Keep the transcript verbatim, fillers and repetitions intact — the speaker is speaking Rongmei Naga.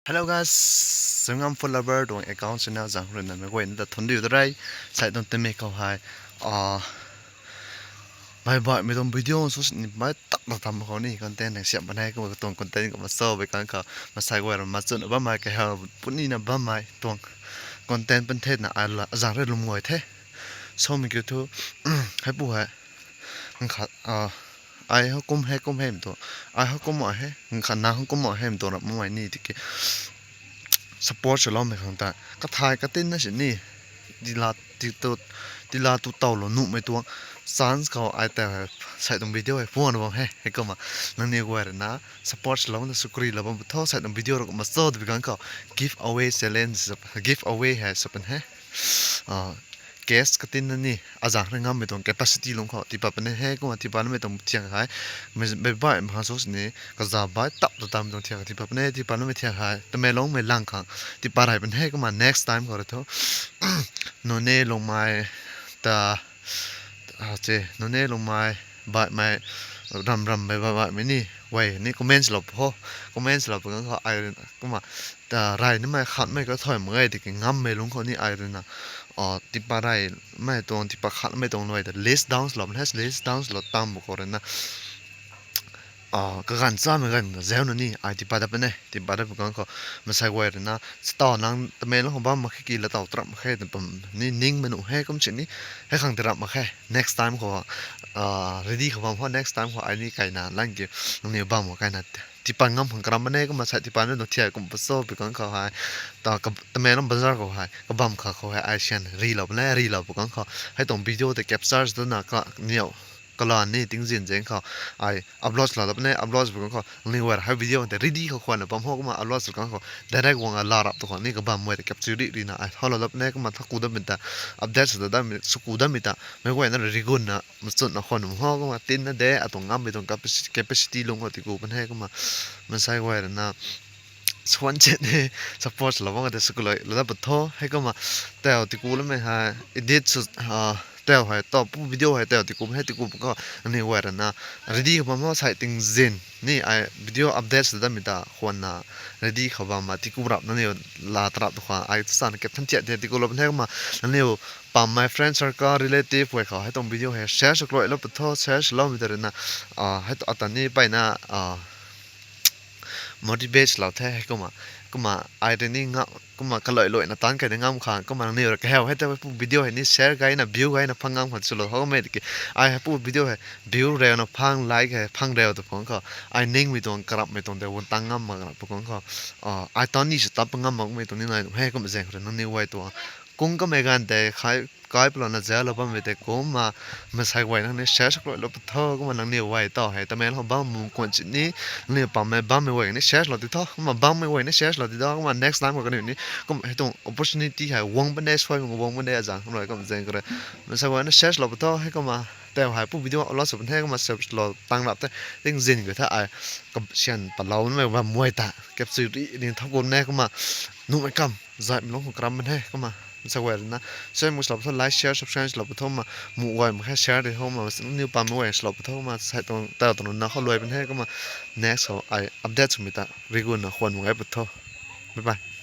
Hello guys, Zangam Food Lover tuang account channel zang rui na mei guayna ta thuanc diu da rei. Sai tuang teme khou hei, ah, bye bye mei tuang video so sini mai tak na tam khou ni content nang siam banai ko tuang content ko ma so bei kan khou masai guay ram ma chun bam mai ka hel puni na bam mai tuang content pen the na ai la zang rui lum guay the. So mi kiu thu, hei pu hei, ang khat, ah, ai ho kum hei kum hei mei tuang, ai ho kum ai hei, ang khat na ho kum ai hei mei tuang rap mai ni tiki support swlou mei khang ta kathai katin na sini tila ti tu, tila tu taw lou nuhmei tuang chance khou ai ta hei sai tuang video hei phone bam hei, hei kumna nangniw guay rui na support swlou na sukri lou bam tho. Sai tuang video rui kumna cho tw bi kan khou giveaway challenge, giveaway hei sapan hei, ah, case katin na ni azang rui ngammei tuang capacity lung khou tipa pane hei kumna tipa namei tuang thiak hei, mei bai mha so sini kaza bai tap ta tam tuang thiak tipa pane, tipa namei thiak hei Tamenglong mei lang khang tipa rei pan hei kumna next time khou rui thu Noney Lungmei ta, ah, che, Noney Lungmei, baihmei, ram rammei baihmei ni, guay ni comments lou pu ho, comments lou pu kan khou ai rui na kumna, ta, rey nimei khatmei ka thoi mak ge tiki ngammei lungc khou ni ai rui na, ah, tipa reymei tuang, tipa khatmei tuang luai ta list down lou, list down lou tam bu khou rui na, ah, kaganv chamei ganv na zau na ni ai tipa dat pane, tipa dat pu kan khou masai guay rui na, chataw nang Tamenglong khou bam mak khe ki lataw trap mak khe twna pam ni ningmei nuh hei kum sini, hei khang ti rap mak khe next time khou, ah, ready khou bam ho, next time khou ai ni kaina lang ki nangniw bam khou kaina tipa ngam khang karam bam e kumna sai tipa nunc thiak kum pa cho bi kan khou hei, ta ka Tamenglong bazar khou hei kabam kha khou hei ai sian ri lou bam e, ri lou pu kan khou hei tuang video tei capture twna ka niw kalan ni tingzin zeng khou ai upload lou lap ne, upload bu kan khou nangniw guay hei video tei ready khou khwan na bam ho kumna upload kan khou direct guang a la rap tu khou ni kabam guay tei capture ri ri na ai tho lou lap ne kumna thaku dat mi ta update sw dat mi, sw ku dat mi ta mei guayna rigun na machun na khwan ho kumna tin na de atuang ngammei tuang capacity, capacity lung khou tiku pan hei kumna masai guay rui na swan chet ni support lou bam ka tei sw ku lou lou dat pa tho hei kumna tau tiku lamei hei edit sw, ah, tau hei tau pu video hei tau tiku hei tiku pa khou nangniw guay rui na ready khou bam ho sai tingzin ni ai video update sw dat mi ta khwan na ready khou bam ma tiku rap nangniw la tarap tu khou ai tu sana kep than tiat de tiku lou pan hei kumna nangniw pammei friend circle, relative guay khou hei tuang video hei share sw ku lou lou pa tho, share swlou mi ta rui na, ah, hei tu ata ni pai na, ah, motivate lou the hei kumna, kumna ai rui ni nga, kumna kaloi loi na tan kai de ngam khang kumna nangniw rui kaheu hei ta pu video hei ni share gay na view gay na phang ngam khang swlou ho mei tiki ai hei pu video hei view reu na phang, like hei phang reu tu phang khou ai ningmei tuang karapmei tuang de wun tang ngam mak rap pu kan khou, ah, ai tan ni sw tap ngam makmei tuang ni nai hei kumna zeng khou rui nangniw guay tuang kung kamei ganv tei khai kai palou na zau lou bammei tei kumna masai guay nang ni share sw ku lou lou pa tho kumna nangniw guay tau hei Tamenglong bam mu kuan chini nangniw pammei bammei guay ni share lou ti tho kumna bammei guay ni share lou ti tho kumna next time khou kaniw ni kum hei tuang opportunity hei guang bam de, suai guang bam de azang kum rui kumna zeng khou rui masai guay na share lou pa tho hei kumna tau hei pu video upload sw pan hei kumna share lou tang rap the tingzin khou the ai sian palou namei bam guay ta capture ri ri thaku ne kumna nuhmei kam zaimei lung khou karam pan hei kumna masai guay rui na share mu swlou pa tho, like, share, subscribe swlou pa tho ma, mu guay mak khe share de ho ma, nangniw pammei guay swlou pa tho ma, sai tuang tau tuang na khou luai pan hei kumna next khou ai update swmei ta rigun na khwan mak gay pa tho. Bye bye.